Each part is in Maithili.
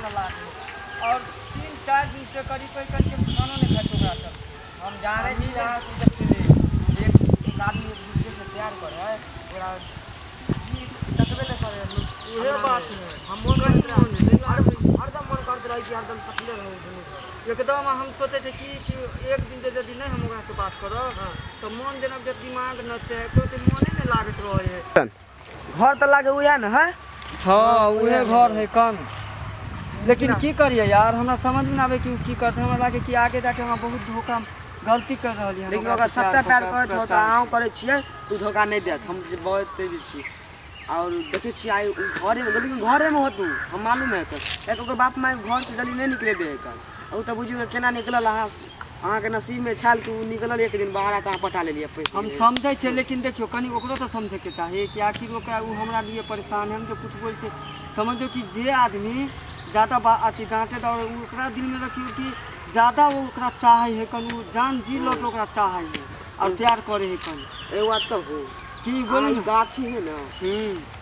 न लागै और 3-4 दिन से करीब करीब करीब हम खानो नहि खाइ छी ओकरा सब। हम जानै छी अहाँ सबके फीलिंग। एक एक आदमी एक दूसरे से प्यार करे है, ओकरा जी तकबे नहि करे है। उहे बात है। हम मोन कहीं करैत मोन रह है। हरदम हरदम मन करैत रहै कि हरदम सटले रहू दुनू। एकदम हम सोचै छियै कि कि एक दिन जे यदि नहि हम ओकरासँ बात करब तऽ मोन जेना जे दिमाग नचै है, कोइ मोने नहि लागैत रहै है। घर तऽ लागे उएह ने है। हाँ, उहे घर है कन। लेकिन की करिए यार, हमरा समझ में आवे कि उ की करते। हमरा लागे कि आगे जाके हमरा बहुत धोखा गलती कर रहली हन। लेकिन ओकरा अगर से सच्चा प्यार कऽ करैत हो तऽ अहूँ करै छियै तऽ धोखा नहि देत। हम जे बहुत तेज छी और देखै छियै आइ उ घरेमे, लेकिन घरेमे होत उ, हम मालूम है। तऽ कियाकि ओकर बाप माय घरसँ जल्दी नहि निकले दे है कल। ओ तऽ बुझियौ कि केना निकलल। अहाँ अहाँके नसीबमे छल कि ओ निकलल एक दिन बाहर आ तऽ अहाँ पटा लेलियै पैसा। हम समझै छियै, लेकिन देखियौ कनि ओकरो तऽ समझैके चाही कि आखिर ओकरा ओ हमरा लिए परेशान है। हम जे कुछ बोलै छियै, समझियौ कि जे आदमी जादा बा अथी डाँटे दौड़े, ओ ओकरा दिलमे रखियौ कि जादा ओ ओकरा चाहै है कनि, ओ जान जी लऽ के ओकरा चाहै है आओर प्यार करै है कनि। एगो बात कहू? की बोलू अहाँ ई ने। गाछी है ने,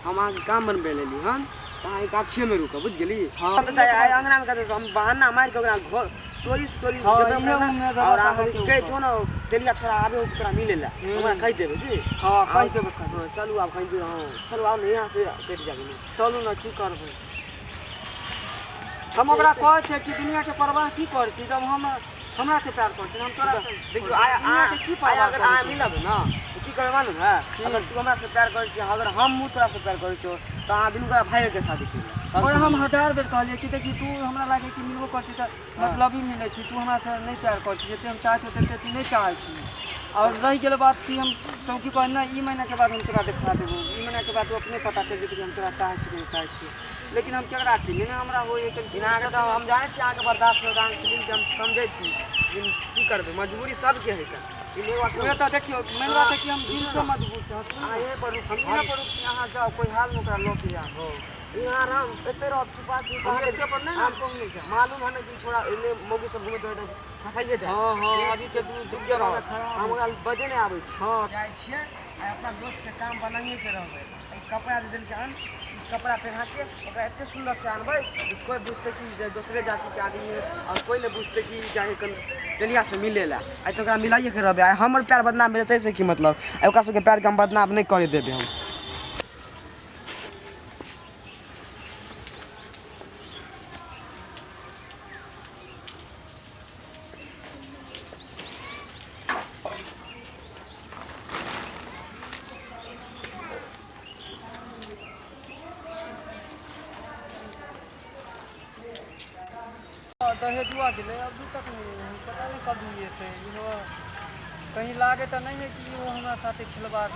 हम अहाँके काम बनबै लेली हन तऽ अहाँ ई गाछिएमे रुकब, बुझि गेली? हाँ। तऽ चाहे आइ अङ्गनामे कहतै तऽ हम बहाना मारि कऽ ओकरा घर चोरी से चोरी हाँ, जेबै इहे ओकरा उम्मीद और रहत अहाँ अहाँके कहि ऊपर। जो ने तेलिया छोड़ा आबे हो तोरा मिले ला, हमरा कहि देबै की। हाँ, कहि देबै, कहि देबै। चलू आब कहीं दूर। हाँ चलू, आउ ने, यहाँ से कटि जाबी ने। चलू ने, की करबै। हम ओकरा कहै छियै कि दुनियाके परवाह की करै छी, जब हम हमरा से प्यार करै छी, हम तोरा से। देखियौ आइ दुनियाके की आइ परवाह अगर करै अहाँ छी? मिलब ने तऽ की करबै मालूम है? अगर तू हमरा से प्यार करै छी, अगर हम तोरा से प्यार करै छियौ तऽ अहाँ दुनू गोरा भागि के शादी करियौ। और हम हजार बेर कहलियै कि देखी, तू हमरा लागै कि मिलबो करै छी तऽ मतलब ही मिलै छी, तू हमरा से नहि प्यार करै छी, जते हम चाहै छी तते तू नहि चाहै छी। और रहि गेल बात कि हम चौकी पर नहि, ई महीनाके बाद हम तोरा देखा देबौ, ई महीनाके बाद तू अपने पता चलि जेतै कि हम तोरा चाहै छी कि नहि चाहै छी। लेकिन हम केकरा की नहि हमरा होइ है लेकिन अहाँके तऽ हम जानै छी, अहाँके बर्दाश्त नहि होत, अहाँके फीलिंगके हम समझै छी, लेकिन की करबै, मजबूरी सबके हइ कऽ। उहे तऽ देखियौ, मेन बात है कि हम दिलसँ मजबूत छी। अहाँ यहीं पर रुकू। हम यहाँ पर रुक छी, अहाँ जाउ, कोई हाल में ओकरा लऽ के आउ। यहाँ आराम एते रह, छुपा छुपा। हम एते पर नहि ने, हम कहूँ नहि जाउ। मालूम है ने कि छोड़ा एने मौगी सब घूमैत रहै तऽ फँसाइए जाए। हाँ हाँ, अभी के रुक जाउ, हम ओकरा बजे नहि आबै छी। हाँ। जाइ छियै आ अपना दोस्तके काम बनाइएके रहबै। ई कपड़ा जे देलकै हन, ई कपड़ा पहिना के ओकरा एते सुन्दर से आनबै कि कोइ बुझतै कि जे दोसरे जातिके आदमी है और कोइ नहि बुझतै कि जाके कन तेलियासँ मिलै लए। आइ तऽ ओकरा मिलाइएके रहबै। आइ हमर प्यार बदनाम भेल ताहिसँ की मतलब? आइ ओकरा सबके प्यारके हम बदनाम नहि करे देबै हम। दहेजुआ गेलै, अभी तक नहि एलै, पता नहि कभी एतै इहो। कहीं लागे तऽ नहि है कि इहो हमरा साथे खिलवाड़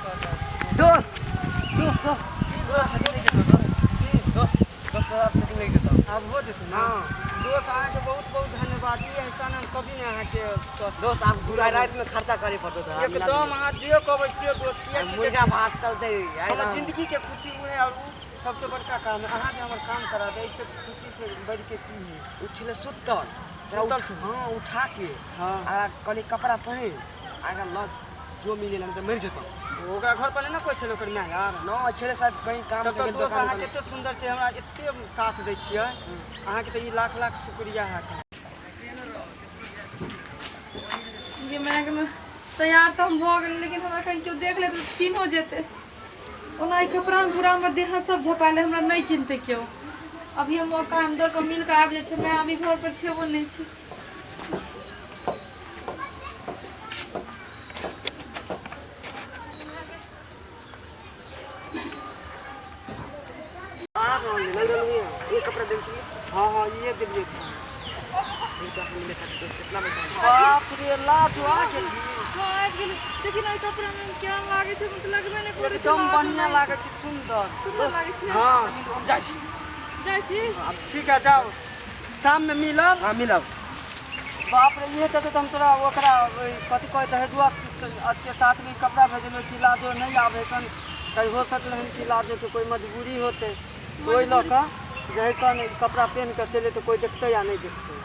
कर रहल छै। दोस्त दोस्त दोस्त दोस्त, दोस्त दोस्त, सेटिंग लागि जेतौ। आब हो जेतै ने? हाँ। दोस्त, अहाँके बहुत बहुत धन्यवाद। ई एहसान हम कभी नहि अहाँके दोस्त, आब पूरा रातिमे खर्चा करे पड़तौ तोरा। एकदम, अहाँ जे कहबै से दोस्त, किएकि मुर्गा भात चलतै। हमर जिंदगीके खुशी उहे और उ सबसे बड़का काम है। अहाँ जे हमर काम करा दे, एहिसँ खुशी से बढ़िके की है? ओ छलै सुतल। सुतल छलै? हाँ, उठा के आ कहलियै कपड़ा पहिन आगा लग जो मिले, नहीं तऽ मरि जेतौ। ओकरा घर पर नहि ने कोइ छलै, ओकर माय यार? न छलै, शायद कहीं काम तब से तऽ गेल दोस्त, दोकान अहाँ पर। कते सुन्दर छै, हमरा एते साथ दै छियै, अहाँके तऽ ई लाख लाख शुक्रिया है। ये मायके में तैयार तऽ हम भऽ गेली, लेकिन हमरा कहीं केओ देख लेतै तऽ चिन्हो जेतै। ओना ई कपड़ामे पूरा हमर देह हाथ सब झपायल है, हमरा नहि चिन्हतै केओ। अभी हम मौका हम दऽ कऽ मिल कऽ आबि जाइ छै। मैं अभी घर पर छेबो नहि छी। आ रहल है, लग रहल है ये कपड़ा देल छलियै। हाँ हाँ, इहे देलियै छै। दोस्त, कितना पैसा? बाप रे, लाज आ गेल। हाँ, आबि गेली। देखी ने, ओहि कपड़ामे केहन लागै छै, मतलब लगबे नहि करै छै। एकदम लाजो बढ़िआँ नहि। लागै छै, सुन्दर। सुन्दर लागै छै। हाँ। हम जाइ छी। जाइ छी। ठीक है, जाओ, शाममे मिलब। हाँ, मिलब। बाप रे, इहे चलते तऽ हम तोरा ओकरा ओहि कथी कहै दहेजुआ के साथमे कपड़ा भेजलियै कि लाजो नहि आबै कन। कहीं हो सकलै हन कि लाजोके कोइ मजबूरी होतै, ओहि लऽ कऽ जे है कन कपड़ा पहिन कऽ चलि तऽ कोइ देखतै या नहि देखतै।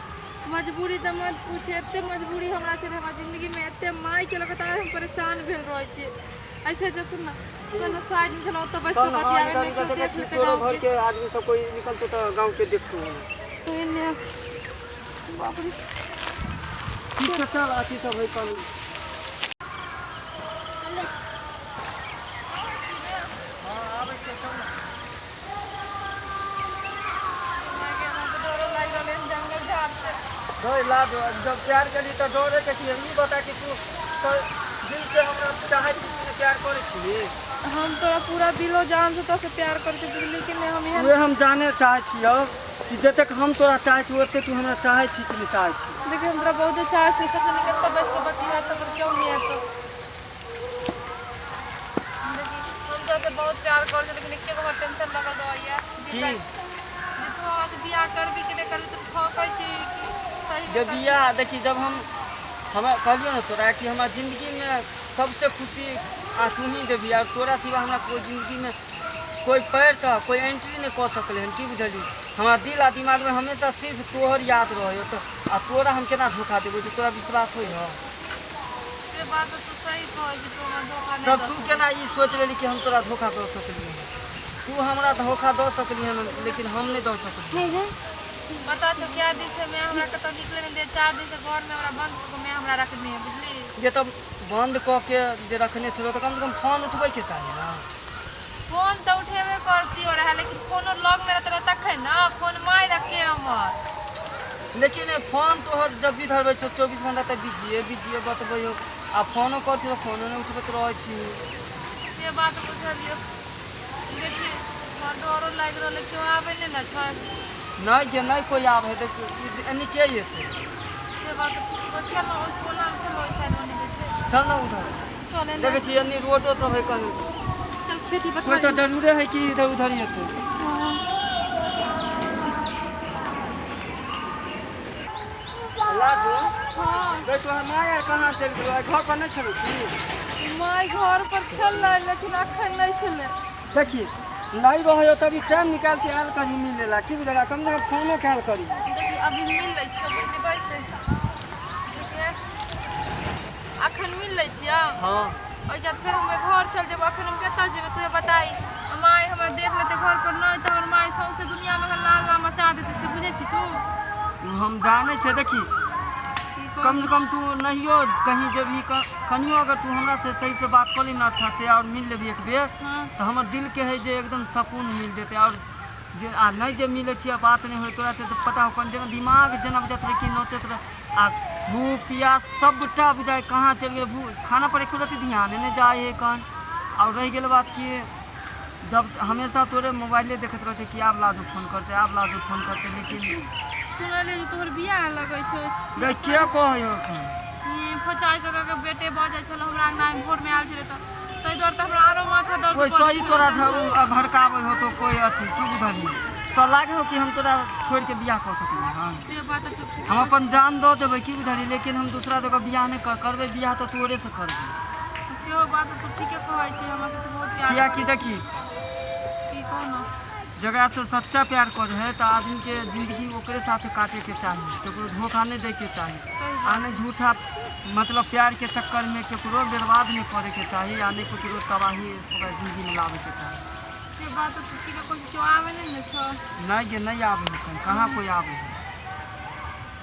मजबूरी तऽ मत पूछ, एते मजबूरी हमरा छलै हमरा जिन्दगीमे, एते मायके लऽ कऽ तऽ हम परेशान भेल रहै छी। ऐसे जो सुन ना, कोनो साइड में चलो तो बस चल के ना, हाँ, बतियावे इधर में इधर क्यों देखै देख छी लेते तोरो गाँव घर के। के आदमी सब कोई निकलतो तऽ गाँव के देखतो। तो एने बाप रे। ठीक छै चल, अथी सब है कनी। हाँ आबै छै, चल ना। डरो लागि रहलै हन जंगल झाड़ से। डर लाज, जब प्यार करी तऽ डरे के की? ई बता कि तू दिल से हमरा चाहै छी कि नहि, प्यार करै छी? हम तोरा पूरा दिलो जान से तोसे प्यार करके बुझली कि नहीं हम उहे यहाँ। हम जाने चाहै छियौ कि जतेक हम तोरा चाहै छी ओते तू हमरा चाहै छी कि नहि चाहै छी? देखिए, हम तोरा बहुत चाहै छी। सबसे निकल तो बस के बतिया तो पर क्यों नहीं आतो। देखी, हम तोरा से बहुत प्यार कर छी, लेकिन एके गो टेंशन लगल रहैया की? जे तू हमरा से बियाह करबी कि नहीं करबी। तू ठकै छी कि सही में जब करबी? बियाह, देखी, जब हम हमरा कहलियौ ने तोरा कि हमरा जिन्दगीमे सबसे खुशी आ तू ही देबही और तोरा सिवा हमरा कोई जिन्दगीमे कोई पैर तऽ कोई एंट्री नहि कऽ सकलै हन, की बुझलिही? हमरा दिल आ दिमागमे हमेशा सिर्फ तोहर याद रहै तऽ आ तोरा हम केना धोखा देबौ जे तोरा विश्वास होइ हौ? से बात तऽ तू सही कहै छी, तू हमरा धोखा नहीं तब दऽ तू सकली। केना ई सोच लेली कि हम तोरा धोखा दऽ सकलियै? तू हमरा धोखा दऽ सकली हन, लेकिन हम नहि दऽ सकलियै। बता तो, क्या दिन से मैं हमरा कतौ निकले नहीं दे। 4 दिन से घर में हमरा बंद कऽ के मैं हमरा रखने है, बुझली? जे तब बंद कऽ के जे रखने छलो तऽ कमसँ कम फोन उठबैके चाही ने। फोन तऽ उठेबे करती हो रहा, लेकिन फोनो लग में रहते रहे तखन ना। फोन माय रखे हमर। लेकिन फोन तोहर जब भी धरबै छौ 24 घंटा तऽ बिजिए बिजिए बतबै हो आ फोनो करै छी तऽ फोनो नहि उठबैत रहै छी। से बात बुझलियो। देखिए, हमरा डरो लागि रहल है, केओ आबै नहि ने छै? नहि गे, नहि कोइ आबै है। देखियौ, एन्नी के एतै? से बात चल ना, ओहि कोना में चल, ओहि साइड में बैठे। चल ने उधर। चले ना। देखै छी एन्नी रोडो सब है कनी। चल, खेती कोइ तऽ पथारी। जरूरे है कि इधर उधर ही एतै। हाँ। लाजो। हाँ। गई, तोहर माय आर कहाँ चलि गेलौ? आइ घर पर नहि छलौ की? माय घर पर छलै, लेकिन अखन नहि छलै। देखी, नहि रहै तभी टाइम निकाल के आयल करी मिले ला, की बुझल? कम से कम फोनो कयल करी। देखी, अभी मिल लै छियौ, बुझली? बैसे देखिए, अखन मिल लै छियौ। हाँ। ओहिके बाद फेर हम घर चल जेबो। अखन हम कतऽ जेबै, तोहे बताई? माय हमरा देख लेतै घर पर नहि तऽ हमर माय सौंसे दुनियामे हल्ला हल्ला मचा देतै, से बुझै छी तू? हम जानै छियै। देखी, की कहू? कम से कम तू नहियो कहीं जेबही, कनियो अगर तू हमरा से सही से बात कऽ ली ना अच्छा से और मिल लेबही एक बेर तऽ हमर दिल के है जे एकदम सकून मिल जेतै। और जे आ नहि जे मिलै छियै, बात नहि होइ तोरा से तऽ पता हो कोन जेना दिमाग जेना बुझाइत रहै कि नोचैत रहै आ भूख प्यास सबटा बुझाइ कहाँ चलि गेलै। भूख खाना पर एको रत्ती ध्याने नहि जाइ है कन। और रहि गेल बात कि जब हमेशा तोरे मोबाइले देखैत रहै छै कि आब लाजो फोन करतै, आब लाजो फोन करतै, लेकिन सुनलियै जे तोहर बियाह लगै छौ। गै, के कहै हो एखन? ई फोचाइ काका के बेटे बजै छल हमरा अंगना में, भोर में आयल छलै, तऽ ताहि दुआरे तऽ हमरा आरो माथा दर्द कोई करै सही छलै। तोरा भड़काबै हो तो कोई अथी, की बुझलियै? तो लागे हो कि हम तोरा छोड़ि के बियाह कऽ सकली हन? से बात तऽ ठीक। हम अपन जान दऽ देबै, की बुझलियै, लेकिन हम दूसरा जगह बियाह नहि करबै। बियाह तऽ तोरे से करबै। सेहो बात तऽ तू ठीके कहै छी, हमरा से तऽ बहुत प्यार कियाकि करै छी। देखी, की कहू ने? जकरा से सच्चा प्यार करे है तऽ आदमीके जिंदगी ओकरे साथे काटेके चाही, ककरो धोखा नहि दैके चाही। सही। आ नहि झूठा मतलब प्यारके चक्करमे ककरो बर्बाद नहि करैके चाही आ नहि ककरो तबाही ओकरा जिंदगीमे लाबैके चाही। से बात तऽ तू ठीके कहै छी। केओ आबै नहि ने छौ? नहि गे, नहि आबै है कहीं, कहाँ कोइ आबै है।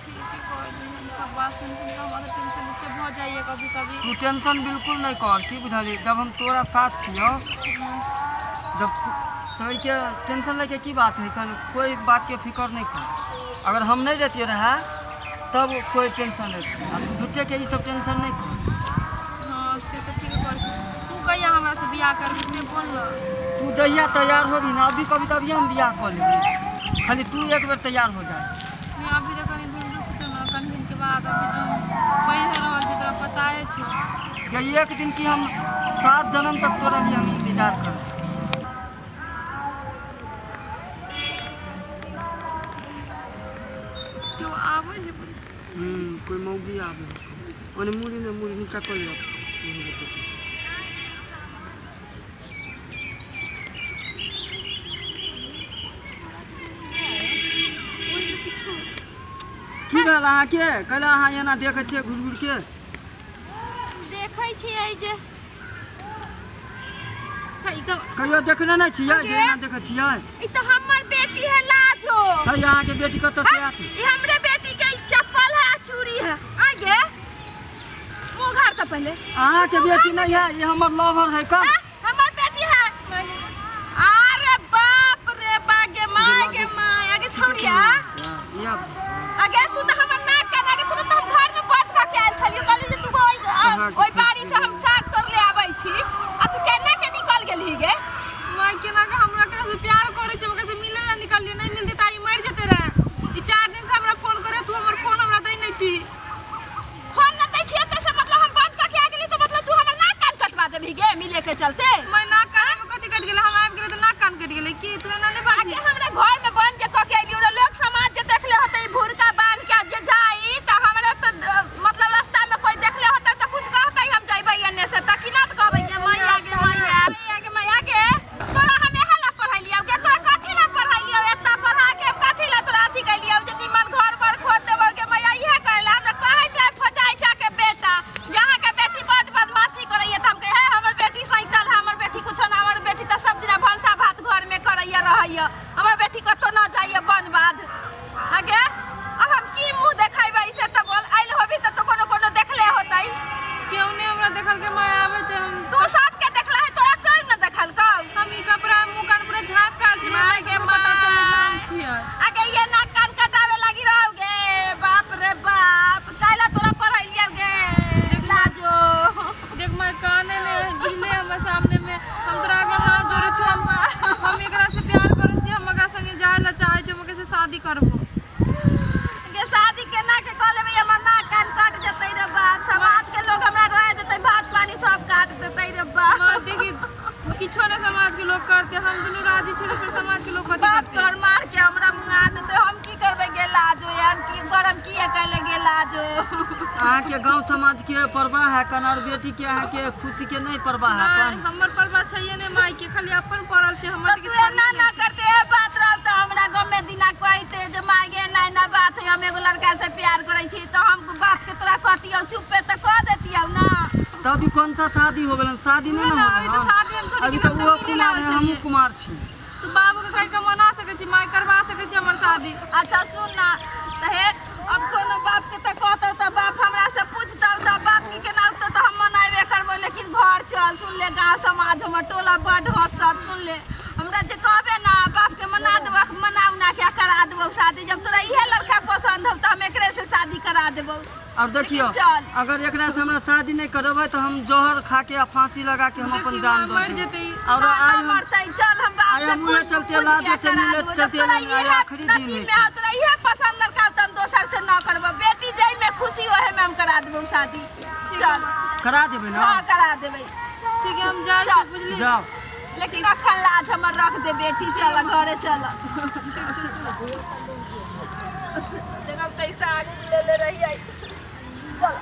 ठीके कहै छी। हम सब बात सुनि सुनि कऽ हमरा तऽ टेंशन एते भऽ जाइए कभी कभी। तू टेंशन बिल्कुल नहि कर, की बुझलियै? जब हम तोरा साथ छियौ जब तऽ एहिके टेंशन लैके की बात है? कोई बातके फिकर नहि कर। अगर हम नहि रहतियै रहए तब कोई टेंशन रहती। आ तू झूठेके ई सब टेंशन नहि कर। हाँ, से तऽ ठीके कहै छी। तू कहिया हमरा से बियाह करबी, से बोल ना। तू जहिया तैयार होबी ना, अभी कभी तभी हम बियाह कऽ लेबी। खाली तू एक बेर तैयार हो जा। नहीं, अभी तऽ कनि दिन रुक जो ना, कनि दिन के बाद। अभी तऽ हम पढ़ि रहल छी, तोरा पताए छौ। जे एक दिन की, हम 7 जन्म तक तोरा लिए हम इंतजार करब। केओ आबै है? कोई मौगी आवे। ओने मुड़ी ने, मुड़ी नीचा कऽ लिअ। की भेल अहाँके? कैला अहाँ एना देखै छियै घुरि घुरि के? देखै छियै जे ई तऽ कहियो देखने नहि छियै जे एना देखै छियै? ई तऽ हमर बेटी है लाजो। है अहाँके बेटी कतऽ से आती? ई हमरे बेटी के ई चप्पल है आ चूड़ी है। आगे मुंह घर तो पहले। अहाँके बेटी नहीं है, ये हमर लवर है कब? हाँ, हमर बेटी है। अरे बाप रे बागे माय गे माय, आगे छोड़िया। ये आगे तू तो हमर नाक कान, आगे तू तो हम घर में बंद कऽ के आयल छलियो, कहली जे तू ओइ ओइ बाड़ी से हम चाक तोड़ ले आबै छी, आ तू केना के निकल गेलही गे? माय केना के हमरा एकरा से प्यार करै छै, हमरा से मिले ला निकललियै, नहि मिलतै तऽ आई मरि जेतै रहे। ई 4 दिन से हमरा फोन करे, तू हमर फोन हमरा दै नहि छी। फोन न दै छियै तऽ से मतलब हम बंद कऽ के आ गेली तऽ मतलब तू हमर नाक कान कटवा देबही गे मिले के चलते? माय नाक कान में कथी कटि गेलै? हम आबि गेलै तऽ नाक कान कटि गेलै की? तू एना नहि बाजही। आगे हमरा घर में बंद जे कऽ के अयली, ओरा लोक समाज जे देखले होतै ई भुरका बान्ह के जे जाई तऽ हमरा तऽ मतलब रास्ता में कोई देखले होतै तऽ कुछ कहतै, हम जइबै एने से तऽ की ना तऽ कहबै गे मैया गे मैया, मैया गे मैया गे, तोरा हम इहे ला पढ़ैलियौ गे, तोरा कथी ला पढ़ैलियौ? एतना पढ़ा के हम कथी ला तोरा अथी कैलियौ जे निमन घर बर खोज देबौ गे मैया? इहे करै ला हमरा कहैत रहै फौजाइ के बेटा जे अहाँके बेटी बड बदमाशी करैया, तऽ हम कहियै हे हमर बेटी सैतल है, हमर बेटी कुछो ना, हमर बेटी तऽ सब दिना भनसा भात घरमे करैया रहैया, हमर बेटी कतौ ना जाइया बन बाध। आगे अब हम की मुँह देखेबै से तऽ बोल? आयल होबी तऽ तो कोनो कोनो देखले होतै। केओ नहि हमरा देखलकै माय, आबै तऽ हम तू सबके देखला है, तोरा कोई न देखलकौ? हम ई कपड़ा मुँह कान पूरा झाँप के आयल छलियै, माय नहि गे ककरो पता चललै जे हम माय। छियै। आगे ये नाक कान कटावे लागी रहोगे, बाप रे बाप, काहेला तोरा पढ़ैलियौ गे लाजो? देख माय, काने ने बुझले हमरा सामने में, हम तोरा आगे हाथ जोड़े छौ, हम एकरा से प्यार करै छी, हम एकरा संगे जाय ला चाहै छी, हम एकरा से शादी करबो। गे शादी केना के कऽ लेबै? हमर नाक कान कट जेतै रे बाप, समाज के लोग हमरा रोए देतै, भात पानी सब काट देतै रे बाप। माँ देखी, किछो नहि समाज के लोग करते, हम दुनू राजी छी तऽ फिर समाज के लोग कथी बाप करते? तोहर मार के हमरा मुआ देतै, हम की करबै गे लाजो? एहन की गरम किया कैले गे लाजो? अहाँके गांव समाज के परवाह है कन, और बेटी के अहाँके खुशी के नहीं परवाह है नहि कन? हमर परवाह छैहे नहि माय के, खाली अपन पड़ल छै हमर। तऽ तू एना ना करते ए बात रह तऽ हमरा गाँव में दिना कहते जे माय गे एना एना बात है, हम एगो लड़का से प्यार करै छी, तऽ हम बाप के तोरा कहतियौ, चुप्पे तऽ कह देतियौ ना। तब ई कौन सा शादी हो गेलन? शादी नहीं उहे ना ना, हो अभी तऽ गेलन। शादी हम थोड़ी अभी कि तऽ हम ओहो तऽ मिले कुमार आयल है, हमहूँ छलियै। कुमार छी। तू बाबू के कहि के मना सकै छी माय, करवा सकै छी हमर शादी। अच्छा सुन ना तऽ हे, अब कोनो बाप के तऽ कहतौ तऽ बाप हमरा से पूछतौ तऽ बाप के केना औतौ तऽ हम मनाबे करबो, लेकिन घर चल। सुन ले, गाँव समाज हमर टोला बड हंसत। सुन ले, हमरा जे कहबे ना बाप के मना देबो, मना उना के करा देबो शादी। जब तोरा इहे लड़का पसंद हौ तऽ हम एकरे से शादी करा देबो। अब देखियौ, लेकिन चल। अगर एकरा से हमरा शादी नहीं करेबै तऽ हम जहर खा के आ फांसी लगा के हम अपन देखी जान माँ, दऽ मरि देब। जेतै ई। और ना आइ ना हम मरतै, चल हम बाप आइ से हम उहे पूछ चलते पूछ लाजो के से करा मिले देबो। जब चलते तोरा एलहुँ, आइ इहे आखिरी दिन नसीब होइ में हौ, तोरा इहे पसंद लड़का हौ तऽ हम दोसर से न करबो। बेटी जाहि में खुशी ओहे में हम करा देबो शादी। चल। करा देबै ना? हाँ करा देबै। ठीक है, हम जाइ छी, चल। बुझली? जाओ। लेकिन अखन लाज हमर रख दे बेटी, चल घरे चल। ठीक छै, चल। देखब तैसा आगू ले ले रहियै। चल।